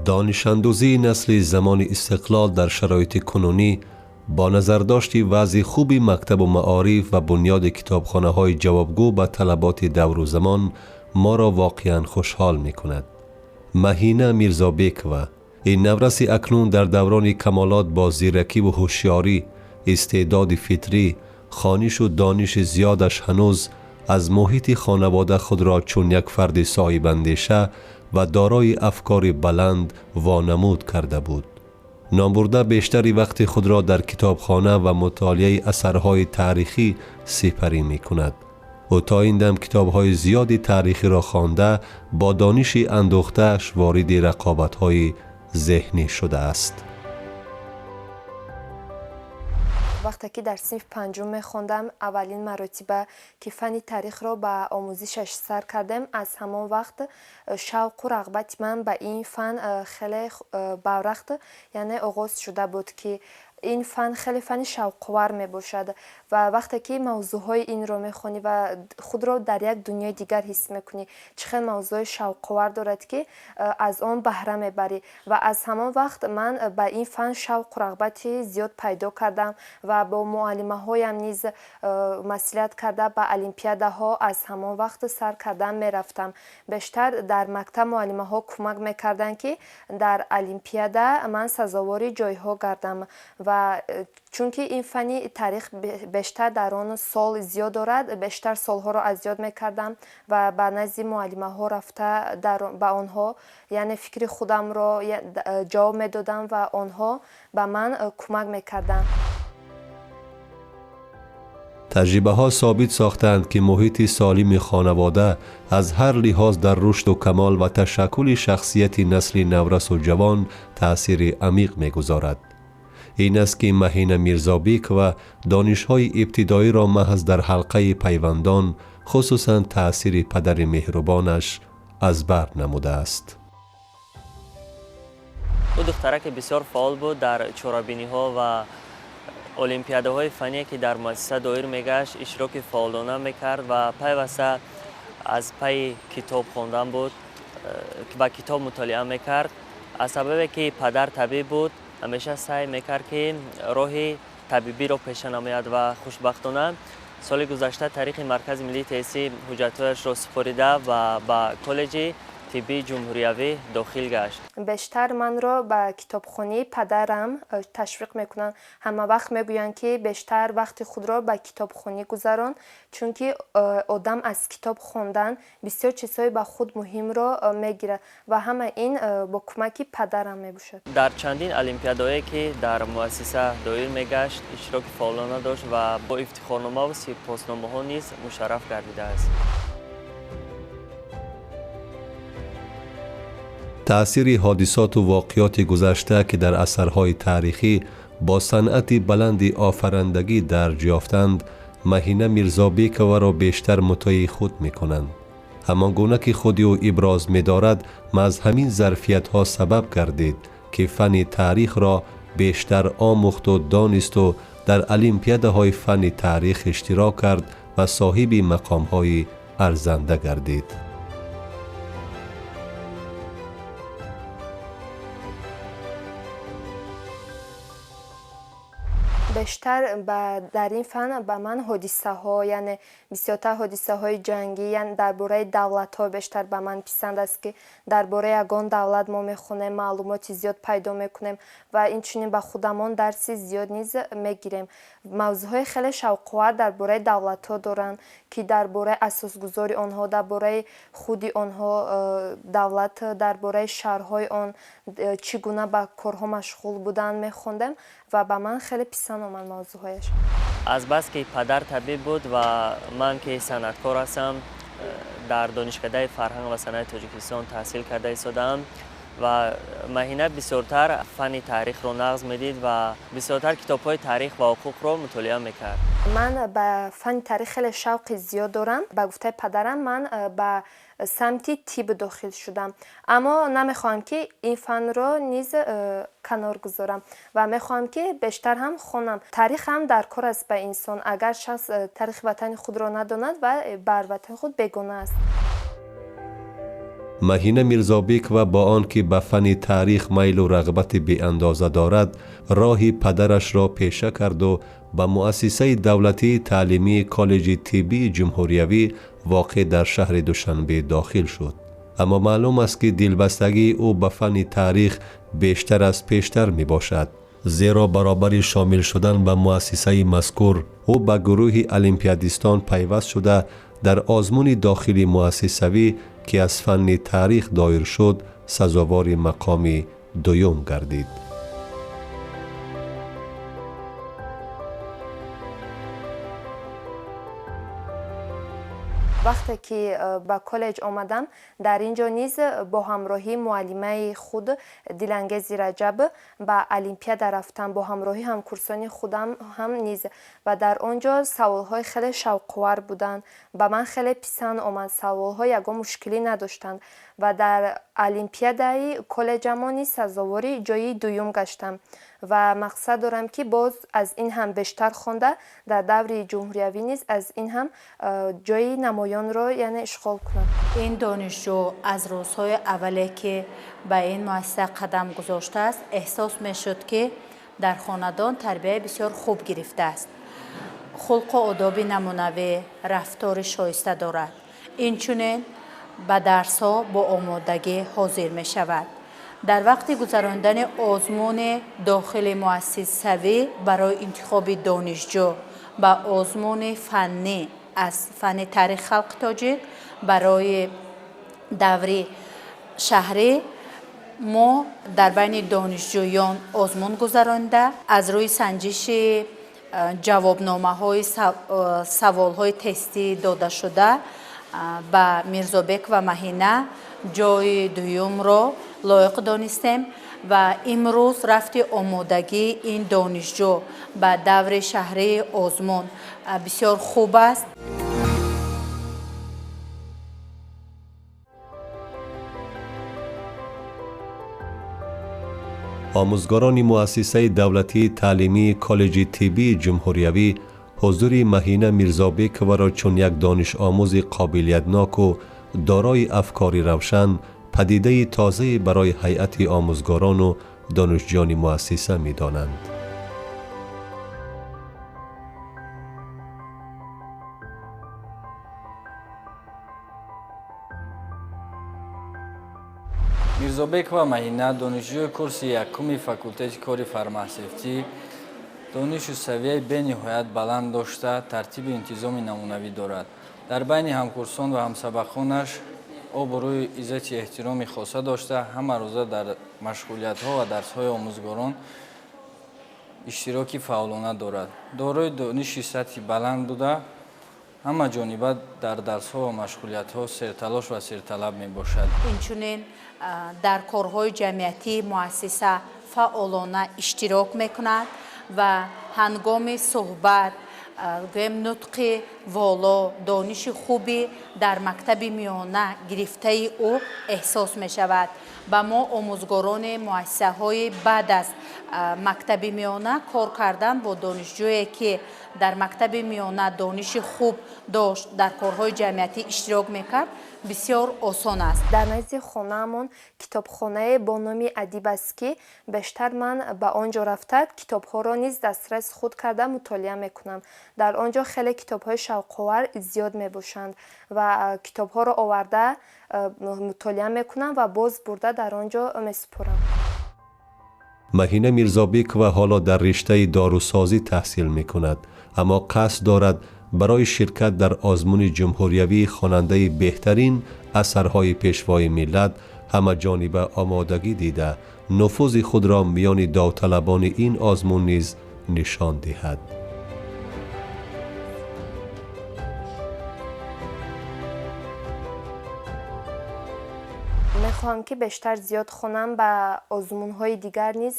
Донишандӯзии насли замони истиқлол дар шароити кунунӣ бо назардошти вазъи хуби мактабу маориф ва бунёди китобхонаҳои ҷавобгӯ ба талаботи давру замон моро воқеан хушҳол мекунад. Маҳина Мирзобекова ин навраси акнун дар даврони камолот бо зиракиву ҳушёрӣ, истеъдоди фитрӣ, хонишу дониши зиёдаш ҳанӯз аз муҳити хонавода худро чун як фарди соҳибандеша ва дорои афкори баланд вонамуд карда буд. Номбурда бештари вақти худро дар китобхона ва мутолиаи асарҳои таърихӣ сипарӣ мекунад. Ӯ то ин дам китобҳои зиёди таърихиро хонда, бо дониши андӯхтааш вориди рақобатҳои зеҳнӣ шудааст. Вақте ки дар синфи панҷум мехондам, аввалин маротиба ки фанни таърихро ба омӯзишаш сар кардем, аз ҳамон вақт шавқу рағбати ман ба ин фан хеле барвақт, яъне оғоз шуда буд, ки ин фан хеле фанни шавқовар мебошад ва вақте ки мавзӯъҳои инро мехонӣ ва худро дар як дунёи дигар ҳис мекунӣ, чӣ хел мавзӯъҳои шавқовар дорад, ки аз он баҳра мебарӣ. Ва аз ҳамон вақт ман ба ин фан шавқу рағбати зиёд пайдо кардам ва бо муаллимаҳоям низ маслиҳат карда, ба олимпиадаҳо аз ҳамон вақт сар кардан мерафтам. Бештар дар мактаб муаллимаҳо кӯмак мекарданд, ки дар олимпиада ман сазовори ҷойҳо гардам ва чунки ин фанни таърих бештар дар он сол зиёд дорад, бештар солҳоро аз ёд мекардам ва ба назди муаллимаҳо рафта ба онҳо, яъне фикри худамро ҷавоб медодам ва онҳо ба ман кӯмак мекарданд. Таҷрибаҳо собит сохтаанд, ки муҳити солими хонавода аз ҳар лиҳоз дар рушду камол ва ташаккули шахсияти насли наврасу ҷавон таъсири амиқ мегузорад. Ин аст, ки Маҳина Мирзобекова донишҳои ибтидоиро маҳз дар ҳалқаи пайвандон, хусусан таъсири падари меҳрубонаш, аз бар намудааст. Ӯ духтараке бисёр фаъол буд дар чорабиниҳо ва олимпиадаҳои фанние, ки дар муассиса доир мегашт, иштироки фаъолона мекард ва пайваста аз пайи китоб хондан буд ва китоб мутолиа мекард. Аз сабабе ки падар табиб буд, ҳамеша саъй мекард, ки роҳи табибиро пеша намояд ва хушбахтона соли гузашта тариқи Маркази миллии тестӣ ҳуҷҷатҳояшро супорида ва ба коллеҷи тиббии ҷумҳуриявӣ дохил гашт. Бештар манро ба китобхонии падарам ташвиқ мекунанд. Ҳама вақт мегӯянд, ки бештар вақти худро ба китобхонӣ гузарон, чунки одам аз китоб хондан бисёр чизҳои ба худ муҳимро мегирад ва ҳама ин бо кӯмаки падарам мебошад. Дар чандин олимпиадаҳое, ки дар муассиса доир мегашт, иштироки фаъолона дошт ва бо ифтихорномаву сипосномаҳо низ мушарраф гардидааст. Таъсири ҳодисоту воқеоти гузашта, ки дар асарҳои таърихӣ бо санъати баланди офарандагӣ дарҷ ёфтанд, Маҳина Мирзобековаро бештар мутои худ мекунанд. Ҳамон гуна ки худи ӯ иброз медорад, маҳз ҳамин зарфиятҳо сабаб гардид, ки фанни таърихро бештар омӯхту донисту дар олимпиадаҳои фанни таърих иштирок кард ва соҳиби мақомҳои арзанда гардид. Бештар дар ин фан ба ман ҳодисаҳо, яъне бисёртар ҳодисаҳои ҷангӣ, яъне дар бораи давлатҳо бештар ба ман писанд аст, ки дар бораи ягон давлат мо мехонем, маълумоти зиёд пайдо мекунем ва инчунин ба худамон дарси зиёд низ мегирем. Мавзӯъҳои хеле шавқовар дар бораи давлатҳо доранд, ки дар бораи асосгузори онҳо, дар бораи худи онҳо давлат, дар бораи шаҳрҳои он чӣ гуна ба корҳо машғул буданд мехондем ва ба ман хеле писанд омад мавзӯъҳояш. Азбаски падар табиб буд ва ман ки санъаткор ҳастам, дар Донишкадаи фарҳанг ва санъати Тоҷикистон таҳсил карда истодаам ва Маҳина бисёртар фанни таърихро нағз медид ва бисёртар китобҳои таърих ва ҳуқуқро мутолиа мекард. Ман ба фанни таърих хеле шавқи зиёд дорам. Ба гуфтаи падарам ман ба самти тиб дохил шудам, аммо намехоҳам, ки ин фанро низ канор гузорам ва мехоҳам, ки бештар ҳам хонам. Таърих ҳам дар кор аст ба инсон. Агар шахс таърихи ватани худро надонад ва бар ватани худ бегона аст. Маҳина Мирзобекова бо он ки ба фанни таърих майлу рағбати беандоза дорад, роҳи падарашро пеша карду ба муассисаи давлатии таълимии коллеҷи тиббии ҷумҳуриявӣ воқеъ дар шаҳри Душанбе дохил шуд. Аммо маълум аст, ки дилбастагии ӯ ба фанни таърих бештар аз пештар мебошад, зеро баробари шомил шудан ба муассисаи мазкур ӯ ба гурӯҳи олимпиадистон пайваст шуда, дар озмуни дохили муассисавӣ, ки аз фанни таърих доир шуд, сазовори мақоми дуюм гардид. Вақте ки ба коллеҷ омадам, дар ин ҷо низ бо ҳамроҳии муаллимаи худ Дилангези Раҷаб ба олимпиада рафтам, бо ҳамроҳии ҳамкурсони худам ҳам низ, ва дар он ҷо саволҳои хеле шавқовар буданд. Ба ман хеле писанд омад, саволҳо ягон мушкилӣ надоштанд ва дар олимпиадаи коллеҷамон низ сазовори ҷои дуюм гаштам ва мақсад дорам, ки боз аз ин ҳам бештар хонда, дар даври ҷумҳуриявӣ низ аз ин ҳам ҷои намоёнро, яъне, ишғол кунам. Ин донишҷӯ аз рӯзҳои аввале, ки ба ин муассиса қадам гузоштааст, эҳсос мешуд, ки дар хонадон тарбияи бисёр хуб гирифтааст, хулқу одоби намунавӣ, рафтори шоиста дорад. Инчунин ба дарсҳо бо омодагӣ ҳозир мешавад. Дар вақти гузарондани озмуни дохили муассисавӣ барои интихоби донишҷӯ ба озмуни фаннӣ аз фанни таърихи халқи тоҷик барои даври шаҳрӣ мо дар байни донишҷӯён озмун гузаронида, аз рӯи санҷиши ҷавобномаҳои саволҳои тестӣ додашуда ба Мирзобек ва Маҳина ҷои дуюмро лоиқ донистем ва имрӯз рафти омодагии ин донишҷӯ ба даври шаҳрии озмун бисёр хуб аст. Омӯзгорони муассисаи давлатии таълимии коллеҷи тиббии ҷумҳуриявӣ ҳузури Маҳина Мирзобековаро чун як донишомӯзи қобилиятноку дорои афкори равшан, падидаи тозае барои ҳайати омӯзгорону донишҷӯёни муассиса медонанд. Мирзобекова Маҳина, донишҷӯи курси якуми факултети кори фармасевтӣ, донишу савияи бениҳоят баланд дошта, тартиби интизоми намунавӣ дорад. Дар байни ҳамкурсон ва ҳамсабақонаш обрӯи иззати эҳтироми хоса дошта, ҳамарӯза дар машғулиятҳо ва дарсҳои омӯзгорон иштироки фаъолона дорад. Дорои дониши сатҳи баланд буда, ҳама ҷониба дар дарсҳо ва машғулиятҳо серталош ва серталаб мебошад. Инчунин дар корҳои ҷамъиятии муассиса фаъолона иштирок мекунад ва ҳангоми суҳбат, гӯем, нутқи воло, дониши хуби дар мактаби миёна гирифтаи ӯ эҳсос мешавад. Ба мо, омӯзгорони муассисаҳои баъд аз мактаби миёна, кор кардан бо донишҷӯе, ки дар мактаби миёна дониши хуб дошт, дар корҳои ҷамъиятӣ иштирок мекард, бисёр осон аст. Дар назди хонаамон китобхонае бо номи Адиб аст, ки бештар ман ба он ҷо рафта, китобҳоро низ дастрас худ карда мутолиа мекунам. Дар он ҷо хеле китобҳои шавқовар зиёд мебошанд ва китобҳоро оварда мутолиа мекунам ва боз бурда дар он ҷо месупорам. Маҳина Мирзобекова ҳоло дар риштаи дорусозӣ таҳсил мекунад, аммо қасд дорад барои ширкат дар озмуни ҷумҳуриявии хонандаи беҳтарин асарҳои пешвои миллат ҳамаҷониба омодагӣ дида, нуфузи худро миёни довталабони ин озмун низ нишон диҳад. Мехоҳам, ки бештар зиёд хонам, ба озмунҳои дигар низ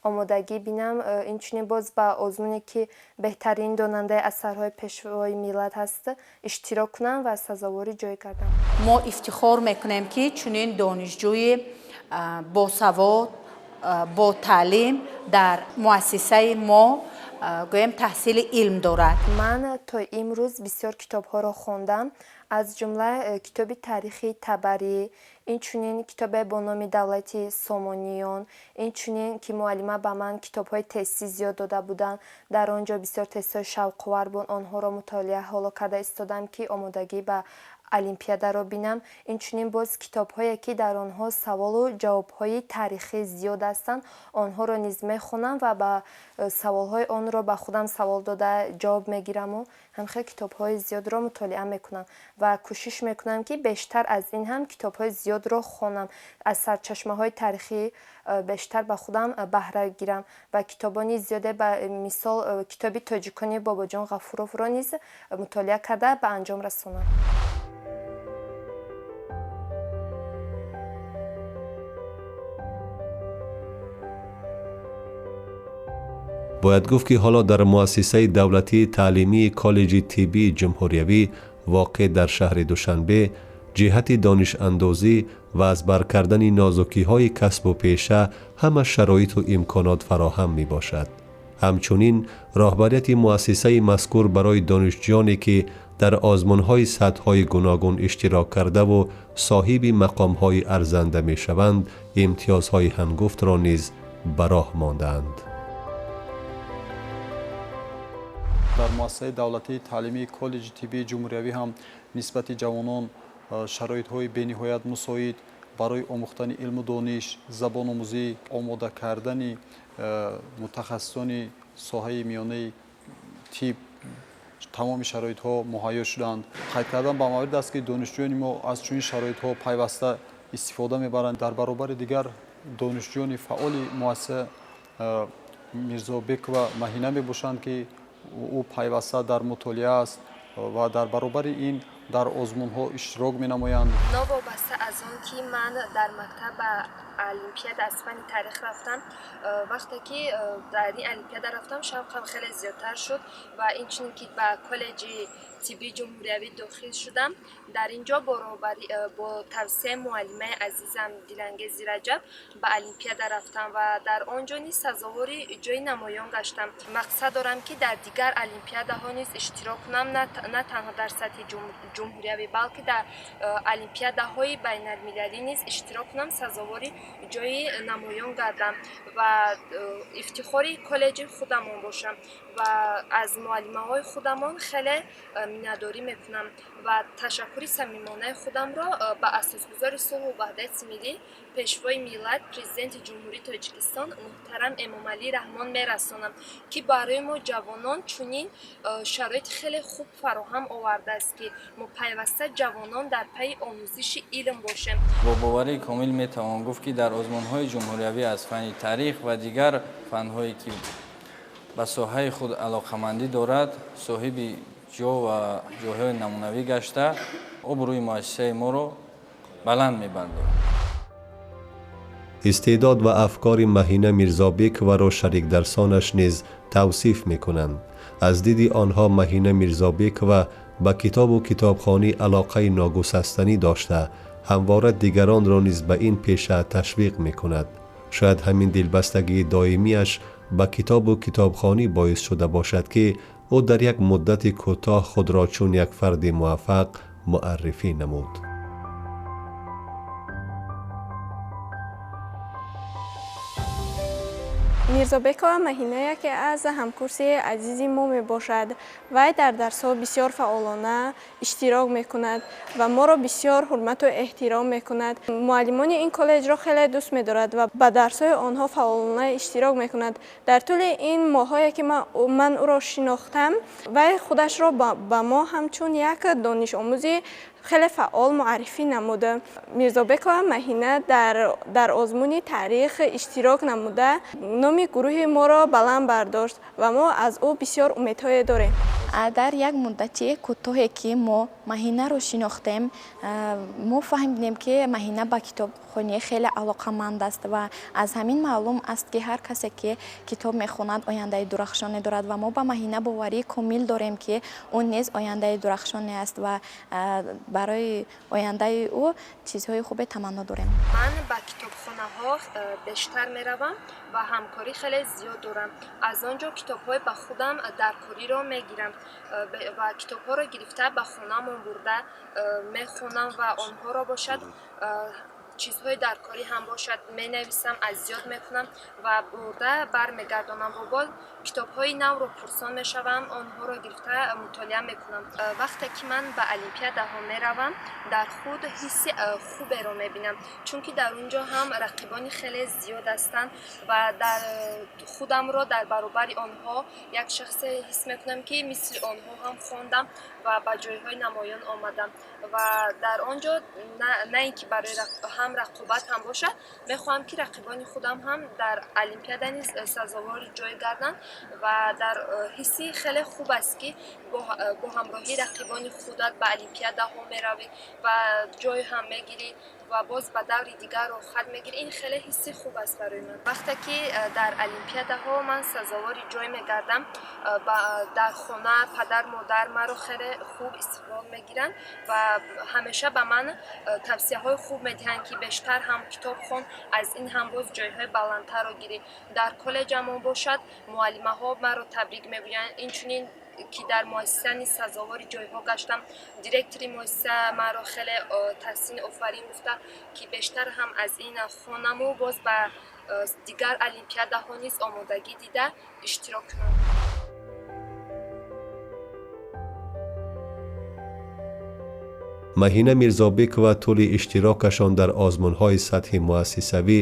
омодагӣ бинам, инчунин боз ба озмуне, ки беҳтарин донандаи асарҳои пешвои миллат ҳаст, иштирок кунам ва сазовори ҷой гардам. Мо ифтихор мекунем, ки чунин донишҷӯи босавод, бо таълим дар муассисаи мо гӯем таҳсили илм дорад. Ман то имрӯз бисёр китобҳоро хондам, аз ҷумла китоби таърихи Табарӣ, инчунин китобе бо номи Давлати Сомониён, инчунин ки муаллима ба ман китобҳои тестӣ зиёд дода буданд. Дар он ҷо бисёр тестҳои шавқовар буд, онҳоро мутолиа ҳоло карда истодам, ки омодагӣ ба олимпиадаро бинам. Инчунин боз китобҳое, ки дар онҳо саволу ҷавобҳои таърихӣ зиёд ҳастанд, онҳоро низ мехонам ва ба саволҳои онро ба худам савол дода ҷавоб мегираму ҳамхел китобҳои зиёдро мутолиа мекунам ва кӯшиш мекунам, ки бештар аз ин ҳам китобҳои зиёдро хонам, аз сарчашмаҳои таърихӣ бештар ба худам баҳра гирам ва китобони зиёде, ба мисол китоби тоҷикони Бобоҷон Ғафуровро низ мутолиа карда ба анҷом расонам. Бояд гуфт, ки ҳоло дар муассисаи давлатии таълимии коллеҷи тиббии ҷумҳуриявӣ, воқеъ дар шаҳри Душанбе, ҷиҳати донишандозӣ ва аз бар кардани нозукиҳои касбу пеша ҳама шароиту имконот фароҳам мебошад. Ҳамчунин роҳбарияти муассисаи мазкур барои донишҷӯёне, ки дар озмунҳои сатҳҳои гуногун иштирок кардаву соҳиби мақомҳои арзанда мешаванд, имтиёзҳои ҳангуфтро низ ба роҳ мондаанд. Дар муассисаи давлатии таълимии коллеҷи тиббии ҷумҳуриявӣ ҳам нисбати ҷавонон шароитҳои бениҳоят мусоид барои омӯхтани илму дониш, забономӯзӣ, омода кардани мутахассисони соҳаи миёнаи тиб тамоми шароитҳо муҳайё шуданд. Қайд кардан ба маврид аст, ки донишҷӯёни мо аз чунин шароитҳо пайваста истифода мебаранд. Дар баробари дигар донишҷӯёни фаъоли муассиса Мирзобекова Маҳина мебошанд, ки ӯ пайваста дар мутолиа аст ва дар баробари ин дар озмунҳо иштирок менамоянд. Новобаста аз он ки ман дар мактаб ба олимпиада аз фанни таърих рафтам, вақте ки дар ин олимпиада рафтам, шавқам хеле зиёдтар шуд ва инчунин ки ба коллеҷи тиббии ҷумҳуриявӣ дохил шудам, дар ин ҷо бо тавсияи муаллимаи азизам Дилангези Раҷаб ба олимпиада рафтам ва дар он ҷо низ сазовори ҷои намоён гаштам. Мақсад дорам, ки дар дигар олимпиадаҳо низ иштирок кунам, на танҳо дар сатҳи ҷумҳуриявӣ, балки дар олимпиадаҳои байналмилалӣ низ иштирок кунам, сазовори ҷои намоён гардам ва ифтихори коллеҷи худамон бошам ва аз муаллимаҳои худамон хеле миннатдорӣ мекунам ва ташаккури самимонаи худамро ба асосгузори сулҳу ваҳдати миллӣ, пешвои миллат, президенти Ҷумҳурии Тоҷикистон муҳтарам Эмомалӣ Раҳмон мерасонам, ки барои мо ҷавонон чунин шароити хеле хуб фароҳам овардааст, ки мо пайваста ҷавонон дар пайи омӯзиши илм бошем. Бо боварии комил метавон гуфт, ки дар озмунҳои ҷумҳуриявӣ аз фанни таърих ва дигар фанҳое, ки ба соҳаи худ алоқамандӣ дорад, соҳиби ҷо ва ҷойҳои намунавӣ гашта, обрӯи муассисаи моро баланд мебардорад. Истеъдод ва афкори Маҳина Мирзобековаро шарикдарсонаш низ тавсиф мекунанд. Аз диди онҳо Маҳина Мирзобекова ба китобу китобхонӣ алоқаи ногусастанӣ дошта, ҳамвора дигаронро низ ба ин пеша ташвиқ мекунад. Шояд ҳамин дилбастагии доимиаш ба китобу китобхонӣ боис шуда бошад, ки ӯ дар як муддати кӯтоҳ худро чун як фарди муваффақ муаррифӣ намуд. Мирзобекова Маҳина яке аз ҳамкурси азизи мо мебошад. Вай дар дарсҳо бисёр фаъолона иштирок мекунад ва моро бисёр ҳурмату эҳтиром мекунад. Муаллимони ин коллеҷро хеле дӯст медорад ва ба дарсҳои онҳо фаъолона иштирок мекунад. Дар тӯли ин моҳҳое, ки ман ӯро шинохтам, вай худашро ба мо ҳамчун як донишомӯзи хеле фаъол муаррифӣ намуд. Мирзобекова Маҳина дар озмуни таърих иштирок намуда, номи гурӯҳи моро баланд бардошт ва мо аз ӯ бисёр умедҳое дорем. Дар як муддати кӯтоҳе, ки мо Маҳинаро шинохтем, мо фаҳмидем, ки Маҳина ба китоб китобхонӣ хеле алоқаманд аст ва аз ҳамин маълум аст, ки ҳар касе, ки китоб мехонад, ояндаи дурахшоне дорад ва мо ба Маҳина боварии комил дорем, ки ӯ низ ояндаи дурахшоне аст ва барои ояндаи ӯ чизҳои хубе таманно дорем. Ман ба китобхонаҳо бештар меравам ва ҳамкорӣ хеле зиёд дорам. Аз он ҷо китобҳои ба худам даркориро мегирам ва китобҳоро гирифта ба хонаамон бурда мехонам ва онҳоро бошад чизҳои даркорӣ ҳам бошад менависам, аз ёд мекунам ва бурда бармегардонам ва боз китобҳои навро пурсон мешавам, онҳоро гирифта мутолиа мекунам. Вақте ки ман ба олимпиадаҳо меравам, дар худ ҳисси хуберо мебинам, чунки дар он ҷо ҳам рақибони хеле зиёд ҳастанд ва дар худамро дар баробари онҳо як шахсе ҳис мекунам, ки мисли онҳо ҳам хондам ва ба ҷойҳои намоён омадам ва дар он ҷо на ин ки барои ҳам рақобат ҳам бошад, мехоҳам, ки рақибони худам ҳам дар олимпиада низ сазовори ҷой гарданд ва дар ҳисси хеле хуб аст, ки бо ҳамроҳии рақибони худат ба олимпиадаҳо меравӣ ва ҷой ҳам мегирӣ ва боз ба даври дигар роҳхат мегирӣ. Ин хеле ҳисси хуб аст барои ман. Вақте ки дар олимпиадаҳо ман сазовори ҷой мегардам, дар хона падар модар маро хеле хуб истиқбол мегиранд ва ҳамеша ба ман тавсияҳои хуб медиҳанд, ки бештар ҳам китоб хон, аз ин ҳам боз ҷойҳои баландтарро гирӣ. Дар коллеҷамон бошад, муаллимаҳо маро табрик мегӯянд. Инчунин ки дар муассиса низ сазовори ҷойҳо гаштам, директори муассиса маро хеле таҳсини офарин гуфта, ки бештар ҳам аз ин хонаму боз ба дигар олимпиадаҳо низ омодагӣ дида иштирок кунам. Маҳина Мирзобекова тӯли иштирокашон дар озмунҳои сатҳи муассисавӣ,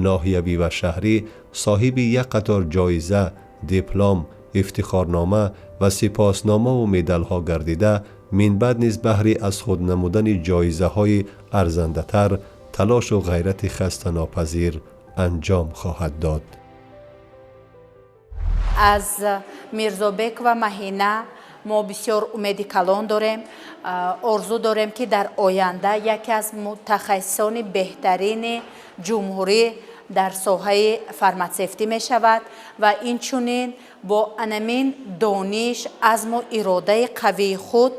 ноҳиявӣ ва шаҳрӣ соҳиби як қатор ҷоиза, диплом, ифтихорнома ва сипосномаву медалҳо гардида, минбаъд низ баҳри аз худ намудани ҷоизаҳои арзандатар талошу ғайрати хастанопазир анҷом хоҳад дод. Аз Мирзобекова Маҳина мо бисёр умеди калон дорем, орзу дорем, ки дар оянда яке аз мутахассисони беҳтарини ҷумҳурӣ дар соҳаи фарматсевтӣ мешавад ва инчунин бо анамин дониш, азму иродаи қавии худ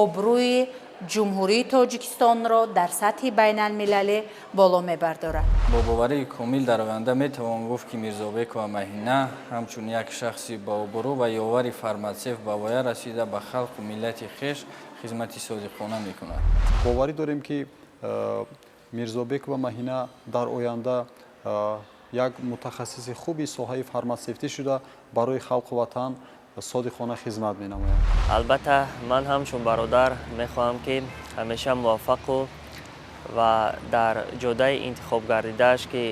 обрӯи ҷумҳурии Тоҷикистонро дар сатҳи байналмилалӣ боло мебардорад. Бо боварии комил дар оянда метавон гуфт, ки Мирзобекова Маҳина ҳамчун як шахси бообрӯ ва ёвари фарматсевт ба воя расида ба халқу миллати хеш хизмати содиқона мекунад. Боварӣ дорем, ки Мирзобекова Маҳина дар оянда як мутахассиси хуби соҳаи фарматсевтӣ шуда барои халқу ватан содиқона хизмат менамояд. Албатта, ман ҳамчун бародар мехоҳам, ки ҳамеша муваффақу ва дар ҷодаи интихобгардидааш, ки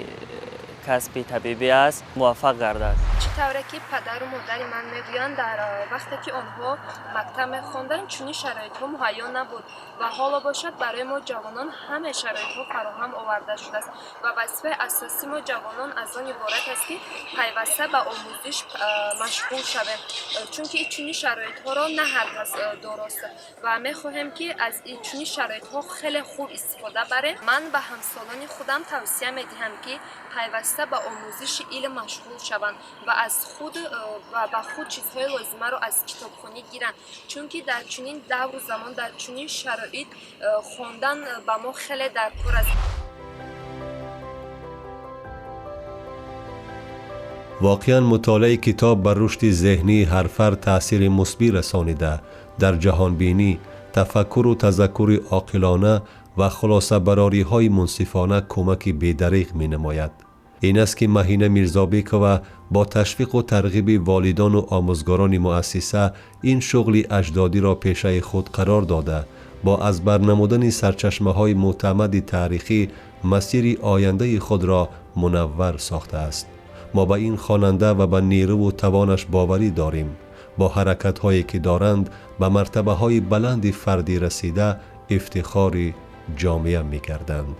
касби табибӣ аст, муваффақ гардад. Чӣ тавре ки падару модари ман мегӯянд, дар вақте ки онҳо мактаб мехонданд, чунин шароитҳо муҳайё набуд ва ҳоло бошад барои мо ҷавонон ҳама шароитҳо фароҳам оварда шудааст ва вазифаи асосии мо ҷавонон аз он иборат аст, ки пайваста ба омӯзиш машғул шавем, чунки чунин шароитҳоро на ҳар кас дорост ва мехоҳем, ки аз чунин шароитҳо хеле хуб истифода барем. Ман ба ҳамсолони худам тавсия медиҳам, ки пайваста ба омӯзиши илм машғул шаванд ва аз худ ва ба худ чизҳои лозимаро аз китобхонӣ гиранд, чунки дар чунин давру замон, дар чунин шароит хондан ба мо хеле даркор аст. Воқеан, мутолиаи китоб бар рушди зеҳнии ҳар фард таъсири мусбӣ расонида, дар ҷаҳонбинӣ, тафаккуру тазаккури оқилона ва хулосабарориҳои мунсифона кӯмаки бедариғ менамояд. Ин аст, ки Маҳина Мирзобекова бо ташвиқу тарғиби волидону омӯзгорони муассиса ин шуғли аҷдодиро пешаи худ қарор дода, бо аз бар намудани сарчашмаҳои мӯътамади таърихӣ масири ояндаи худро мунаввар сохтааст. Мо ба ин хонанда ва ба нерӯву тавонаш боварӣ дорем. Бо ҳаракатҳое ки доранд, ба мартабаҳои баланди фардӣ расида, ифтихори ҷомеа мегарданд.